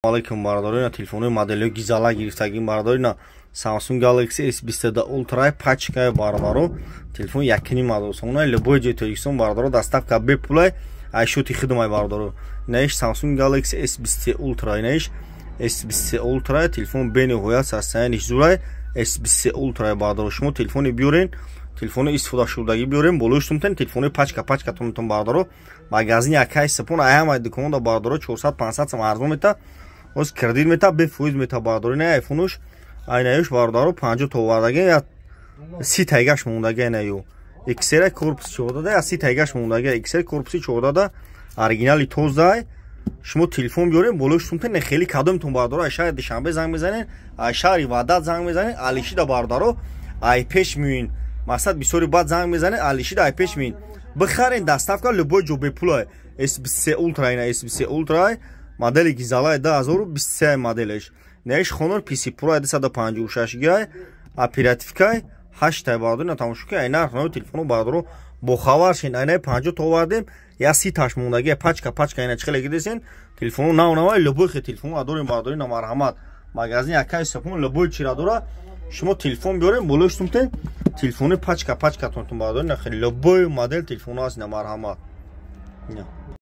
Алейкум, бародаро. Телефонои моделҳои гизала гирифтагим, бародаро. Samsung Galaxy S22 Ultra пачкаи, бародаро, телефон якним мадосона. Любой ҷои Тоҷикистон, бародаро, доставка бепулай, ай шути хидмай, бародаро. Инаиш Samsung Galaxy S23 Ultra, инаиш S23 Ultra. Телефон бениҳоят состояниш зурай, S23 Ultra, бародаро. Шумо телефони биёрен, телефони истифодашудагӣ биёрем, болои шумтен телефони пачка пачкатонтон, бародаро. Магазини акай сапон ай ҳамаи дуконда, бародаро, 400-500 сом арзон мета, оз кредит мета, бефоиз мета, бародаро. Ина айфонуш, айнаюш, бародаро, 50 то овардаги, я 30 тайгаш мондаги. Айнаю XR корпус 14 я 30 тайгаш мондаги. XR корпуси 14 оригинали тоздай. Шумо телефон биёрем, болои шумтен хеле кадомтон, бародаро, ай шаҳри Душанбе занг мезанен, ай шаҳри Ваҳдат занг мезанен, Алишида, бародаро, ай пеш меоин. Мақсад, бисёри баъд занг мезанен, Алишида ай пеш меоин, бихарен, доставка любой ҷо бепулай. S23 Ultra, ина S23 Ultra модели гизалай, 2023 моделеш. Неиш Honor PC Pro 256 гигай оперативкай, 8 тай, бародаро. Ина тамошо ки, ай нарх нави телефоно, бародаро, бохабар шин. Айнаи 50 то овардем, я 30 таш мондаги, пачка пачка. Ина чихеле гидесен, телефоно нав навай, любой хе телефоно дорем, бародаро. Ина марҳамат, магазин акай сапон любой чира дора. Шумо телефон биёрем, болои шумтен телефони пачка пачкатонтон, бародаро. Ина хеле любой модел телефоно аст. Ина марҳамат, ина.